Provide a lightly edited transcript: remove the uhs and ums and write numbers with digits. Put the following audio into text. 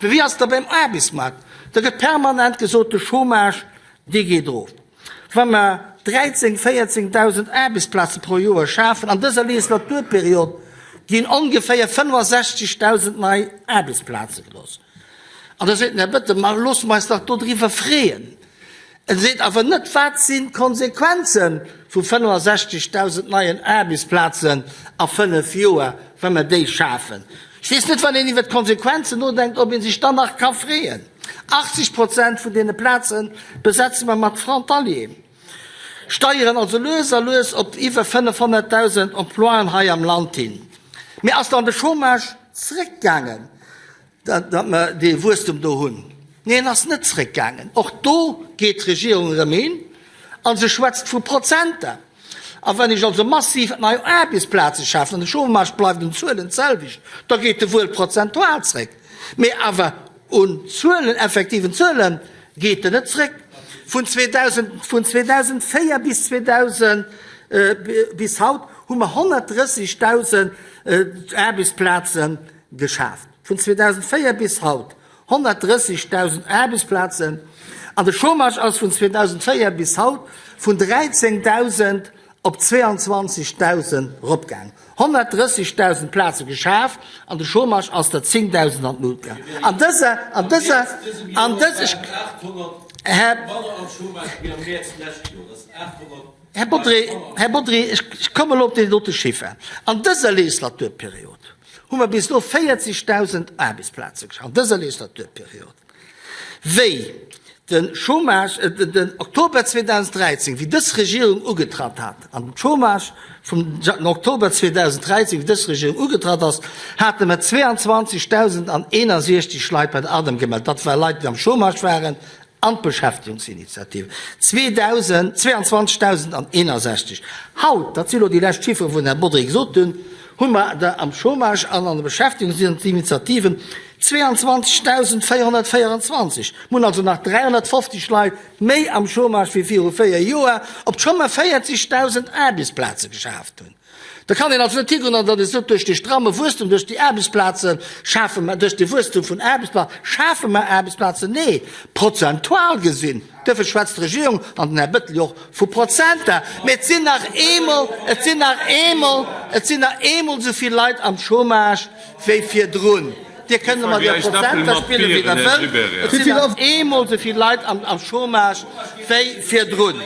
Wéi ass et da beim Aarbechtsmaart? Da gëtt permanent gesot, de Chômage, dee geet erof. Wa mer 13, 14.000 Aarbechtsplaze pro Joer schafen an dëser Legislaturperiod, ginn ongeféier 65.000 nei Aarbechtsplaze gelooss. An da seet den Här Bettel, Ma loosse mer eis dach dodriwwer freeën. En seet awer net, Wat sinn d'Konsequenze vu 65.000 neien Aarbechtsplazen a fënnef Joer, wa mer déi schafen? Ech weess net, wann een iwwert d'Konsequenzen nodenkt, ob ee sech dann nach ka freeën. 80 Prozent vun deene Plaze besetze mer mat Frontalieren. Steieren also lues a lues op iwwer 500.000 Emploien hei am Land hin. Mee ass dann de Chômage zréckgaangen? Datt mer dee Wuesstum do hunn. Nee, en ass net zréckgaangen. Och do geet d'Regierung erëm hin a se schwätzt vu Prozenter. A wann ech also massiv nei Aarbechtsplaze schafen an de Chômage bleift un Zuelen d'selwecht, da geet e wuel prozentual zréck, mee awer un Zuelen, effektiven Zuele geet en net zréck. Vun 2004 bis 2000, bis haut hu mer 130.000 Aarbechtsplaze geschaaft. Vun 2004 bis haut 130.000 Aarbechtsplazen an de Chômage ass vun 2004 bis haut vun 13.000 op 22.000 eropgaangen. 130.000 Plaze geschaf an de Chômage ass der 10.000 an d'Lut gaangen. An dëser, an dëser, an dëser, Här. Här Bodry, Här Bodry, ech komme elo op deen dote Chiffer. An dëser Legislaturperiod hu mer bis elo 40.000 Aarbechtsplaze geschaf, an dëser Legislaturperiod. Wéi de Chômage, den Oktober 2013, wéi dës Regierung ugetratt hat, an den Chômage vum Oktober 2013, wéi dës Regierung ugetratt ass, hate mer 22.061 Leit bei der ADEM gemellt. Dat ware Leit, déi am Chômage waren an d'Beschäftigungsinitiative 22.061. Haut, dat si lo déi lescht Chifferen, wou den Här Bodry gesot hunn, hu mer der am Chômage an an de Beschäftigungsinitiativen 22.424. Mir hunn also nach 350 Leit méi am Chômage wéi viru véier Joer, obscho mer 40.000 Aarbechtsplaze geschaaft hunn. Da kann een also net higoen an datt ee sot, duerch dee stramme Wuesstum, duerch déi Aarbechtsplaze schafe mer, duerch de Wuesstum vun Aarbechtsplazen schafe mer Aarbechtsplazen. Nee, prozentual gesinn, duerfir schwätzt d'Regierung an den Här Bettel jo och vu Prozenter, mee et sinn nach eemol, et sinn nach eemol, et sinn nach eemol esou vill Leit am Chômage wéi virdrun. Dir kënnt mat Är Prozenter spillen, wéi Der wëllt, et sinn nach eemol esou vill Leit am Chômage wéi virdrun.